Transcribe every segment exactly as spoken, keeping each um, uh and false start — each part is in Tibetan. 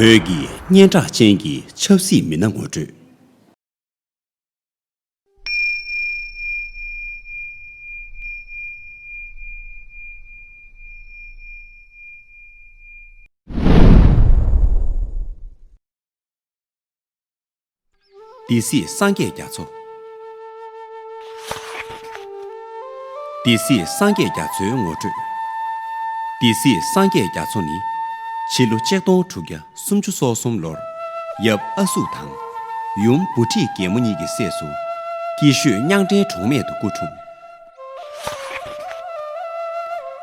བོད་ཀྱི་སྙན་གྲགས་ཅན་གྱི་ཆབ་སྲིད་མི་སྣ་ངོ་སྤྲོད། སྡེ་སྲིད་སངས་རྒྱས་རྒྱ་མཚོ། སྡེ་སྲིད་སངས་རྒྱས་རྒྱ་མཚོའི་ངོ་སྤྲོད། སྡེ་སྲིད་སངས་རྒྱས་རྒྱ་མཚོ་ནི། ཕྱི་ལོ་ཆིག་སྟོང་དྲུག་བརྒྱ་སུམ་ཅུ་སོ་གསུམ་ལོར་ཡབ་ཨ་སུག་དང་ཡུམ་བུ་ཁྲིད་རྒྱལ་མོ་གཉིས་ཀྱི་སྲས་སུ་སྐྱིད་ཤོད་རྙང་འདྲེན་གྲོགས་མེད་དུ་སྐུ་འཁྲུངས།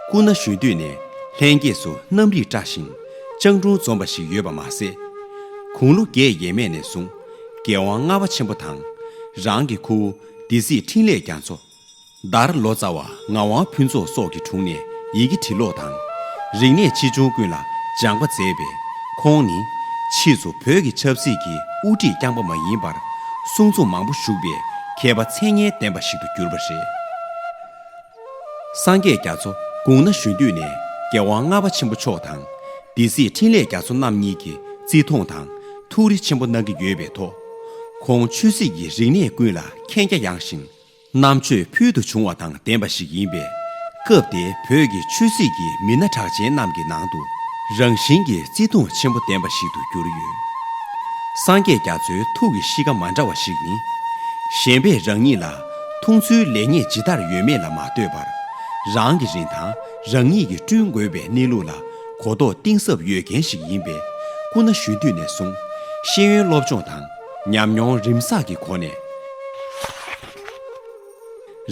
སྐུ་ན་གཞོན་དུས་ནས་ལྷན་སྐྱེས་སུ་རྣམ་རིག་བཀྲ་ཞིང་སྤྱང་གྲུང་འཛོམས་པ་ཞིག་ཡོད་པ་མ་ཟད། དགུང་ལོ་བརྒྱད་ཡས་མས་ནས་བཟུང་རྒྱལ་དབང་ལྔ་པ་ཆེན་པོ་དང་རང་གི་ཁུ་བོ་སྡེ་སྲིད་འཕྲིན་ལས་རྒྱ་མཚོ། དར་ལོ་ཙཱ་བ་ངག་དབང་ཕུན་ཚོགས་སོགས་ཀྱི་དྲུང་ནས་ཡི་གེ་འབྲི་ཀློག་དང་། རིག་གནས་ཆེ་ཆུང་ཀུན་ལ་སྦྱངས་པ་མཛད་པས། ཁོང་ནི་ཕྱིས་སུ་བོད་ཀྱི་ཆབ་སྲིད་ཀྱི་དབུ་ཁྲིད་རྐྱང་པ་མ་ཡིན་པར། གསུང་རྩོམ་མང་པོ་བཞུགས་པའི་མཁས་པ་མཚན་སྙན་ལྡན་པ་ཞིག་ཏུ་གྱུར་པ་རེད། སངས་རྒྱས་རྒྱ་མཚོ་དགུང་ན་གཞོན་དུས་ནས་རྒྱལ་དབང་ལྔ་པ་ཆེན་པོ་མཆོག་དང་། སྡེ་སྲིད་འཕྲིན་ལས་རྒྱ་མཚོ་རྣམ་གཉིས་ཀྱི་བརྩི་མཐོང་དང་ཐུགས་རེ་ཆེན་པོ་གནང་གི་ཡོད་པའི་ཐོག་ཁོང་ཆོས་སྲིད་ཀྱི་རིག་གནས་ཀུན་ལ་མཁྱེན་རྒྱ་ཡངས་ཤིང་། རྣམ་དཔྱོད་ཕུལ་དུ་བྱུང་བ་དང་ལྡན་པ་ཞིག་ཡིན་པས། སྐབས་དེའི་བོད་ཀྱི་ཆོས་སྲིད་ཀྱི་མི་སྣ་གྲགས་ཅན་རྣམས་ཀྱི་ནང་དུ་རང་བཞིན་གྱིས་བརྩི་མཐོང་ཆེན་པོ་ལྡན་པ་ཞིག་ཏུ་གྱུར་ཡོད། སངས་རྒྱས་རྒྱ་མཚོའི་ཐུགས་ཀྱི་གཤིས་ཀ་མ་འདྲ་བ་ཞིག་ནི། གཞན་པས་རང་ཉིད་ལ་མཐོང་ཚུལ་ལེགས་ཉེས་ཇི་ལྟར་ཡོད་མེད་ལ་མ་ལྟོས་པར། རང་གི་རིན་ཐང་རང་ཉིད་ཀྱིས་བསྐྲུན་དགོས་པའི་གནས་ལུགས་ལ་གོ་རྟོགས་གཏིང་ཟབ་ཡོད་མཁན་ཞིག་ཡིན་པས། སྐུ་ན་གཞོན་དུས་ནས་བཟུང་ཤེས་ཡོན་སློབ་སྦྱོང་དང་ཉམས་མྱོང་རིམ་བསགས་ཀྱི་སྒོ་ནས།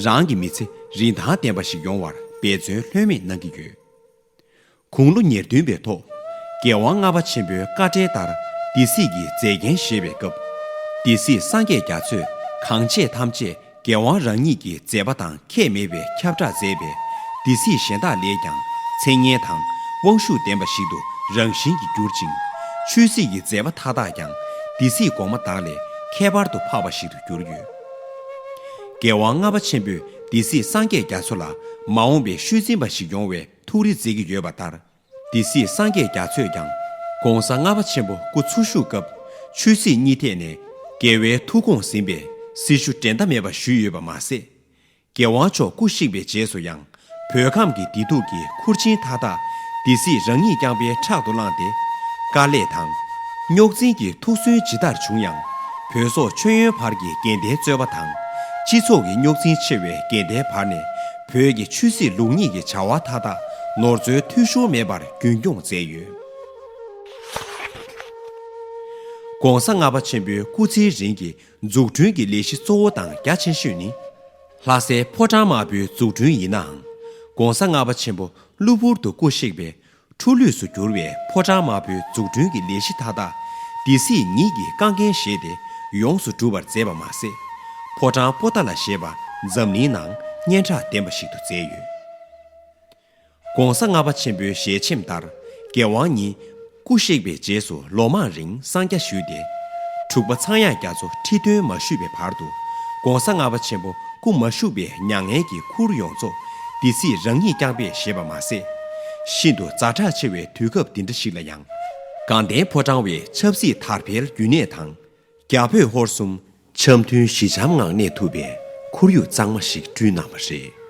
རང་གི་མི་ཚེ་རིན་ཐང་ལྡན་པ་ཞིག་ཡོང་བར་འབད་བརྩོན་ལྷོད་མེད་གནང་གི་ཡོད། དགུང་ལོ་ཉེར་བདུན་པའི་ཐོག་རྒྱལ་དབང་ལྔ་པ་ཆེན་པོའི་བཀའ་དྲིན་ལྟར་སྡེ་སྲིད་ཀྱི་མཛད་འགན་བཞེས་པའི་སྐབས། སྡེ་སྲིད་སངས་རྒྱས་རྒྱ་མཚོས་གང་བྱས་ཐམས་ཅད་རྒྱལ་དབང་རང་ཉིད་ཀྱི་མཛད་པ་དང་ཁྱད་མེད་པའི་ཁྱབ་བསྒྲགས་མཛད་པས། སྡེ་སྲིད་གཞན་དག་ལས་ཀྱང་མཚན་སྙན་དང་དབང་ཤུགས་ལྡན་པ་ཞིག་ཏུ་རང་བཞིན་གྱིས་གྱུར་ཅིང་། ཆོས་སྲིད་ཀྱི་མཛད་པ་མཐའ་དག་ཀྱང་སྡེ་སྲིད་གོང་མ་དག་ལས་ཁྱད་པར་དུ་འཕགས་པ་ཞིག་ཏུ་གྱུར་ཡོད། རྒྱལ་དབང་ལྔ་པ་ཆེན་པོས་སྡེ་སྲིད་སངས་རྒྱས་རྒྱ་མཚོ་ལ་མ་འོངས་པའི་ཤུལ་འཛིན་པ་ཞིག་ཡོང་བའི་ཐུགས་རེ་མཛད་ཀྱི་ཡོད་པ་ལྟར། སྡེ་སྲིད་སངས་རྒྱས་རྒྱ་མཚོས་ཀྱང་༸གོང་ས་ལྔ་པ་ཆེན་པོ་སྐུ་འཚོ་བཞུགས་སྐབས་ཆོས་སྲིད་གཉིས་ཐད་ནས་རྒྱལ་བའི་ཐུགས་དགོངས་ཟིན་པའི་སྲི་ཞུ་འགྲན་ཟླ་མེད་པ་ཞུས་ཡོད་པ་མ་ཟད། རྒྱལ་དབང་མཆོག་སྐུ་གཤེགས་པའི་རྗེས་སུ་ཡང་བོད་ཁམས་ཀྱི་བདེ་སྡུག་གི་ཁུར་ཆེན་མཐའ་དག་སྡེ་སྲིད་རང་ཉིད་རྐྱང་པའི་ཕྲག་ཏུ་བླངས་ཏེ། དཀའ་ལས་དང་རྙོག་འཛིང་གི་ཐུགས་སུན་ཇི་ལྟར་བྱུང་ཡང་། བོད་སོག་མཆོད་ཡོན་བར་གྱི་དགེ་ལྡན་རྩོད་པ་དང་། སྤྱི་ཚོགས་ཀྱི་རྙོག་འཛིང་ཆེ་བའི་དགེ་ལྡན་བར་ནས་བོད་ཀྱི་ཆོས་སྲིད་ལུགས་གཉིས་ཀྱི་བྱ་བ་མཐའ་དག་ནོར་འཛོལ་འཐུས་ཤོར་མེད་པར་རྒྱུན་སྐྱོང་མཛད་ཡོད། ༸གོང་ས་ལྔ་པ་ཆེན་པོའི་སྐུ་ཚེའི་རིང་གི་འཛུགས་སྐྲུན་གྱི་ལས་གཞི་གཙོ་བོ་དང་རྒྱ་ཆེ་ཤོས་ནི། ལྷ་སའི་ཕོ་བྲང་དམར་པོའི་འཛུགས་སྐྲུན་ཡིན་ནའང་། ༸གོང་ས་ལྔ་པ་ཆེན་པོ་གློ་བུར་དུ་སྐུ་གཤེགས་པའི་འཁྲུལ་ལུས་སུ་གྱུར་བའི་ཕོ་བྲང་དམར་པོའི་འཛུགས་སྐྲུན་གྱི་ལས་གཞི་མཐའ་དག་སྡེ་སྲིད་ཉིད་ཀྱིས་རྐང་འགན་བཞེས་ཏེ་ཡོངས་སུ་གྲུབ་པར་མཛད་པ་མ་ཟད། ཕོ་བྲང་པོ་ཏཱ་ལ་ཞེས་པ་འཛམ་གླིང་ནང་སྙན་གྲགས་ལྡན་པ་ཞིག་ཏུ་མཛད་ཡོད། ༸གོང་ས་ལྔ་པ་ཆེན་པོའི་ཞལ་ཆེམས་ལྟར་རྒྱལ་དབང་ཉིད་སྐུ་གཤེགས་པའི་རྗེས་སུ་ལོ་མང་རིང་གསང་རྒྱ་ཞུས་ཏེ། འབྲུག་པ་ཚངས་དབྱངས་རྒྱ་མཚོ་ཁྲི་སྟོན་མ་བཞུགས་པའི་བར་དུ་༸གོང་ས་ལྔ་པ་ཆེན་པོ་སྐུ་མ་བཞུགས་པའི་མྱ་ངན་གྱི་ཁུར་ཡོངས་རྫོགས་སྡེ་སྲིད་རང་ཉིད་རྐྱང་པས་བཞེས་པ་མ་ཟད། ཤིན་ཏུ་ཛ་དྲག་ཆེ་བའི་དུས་སྐབས་འདི་འདྲ་ཞིག་ལ་ཡང་། དགའ་ལྡན་ཕོ་བྲང་བའི་ཆབ་སྲིད་དར་འཕེལ་རྒྱུན་གནས་དང་། རྒྱ་བོད་ཧོར་གསུམ་འཆམ་མཐུན་ཞི་འཆམ་ངང་གནས་ཐུབ་པའི་ཁོར་ཡུག་གཙང་མ་ཞིག་བསྐྲུན་གནང་བ་རེད།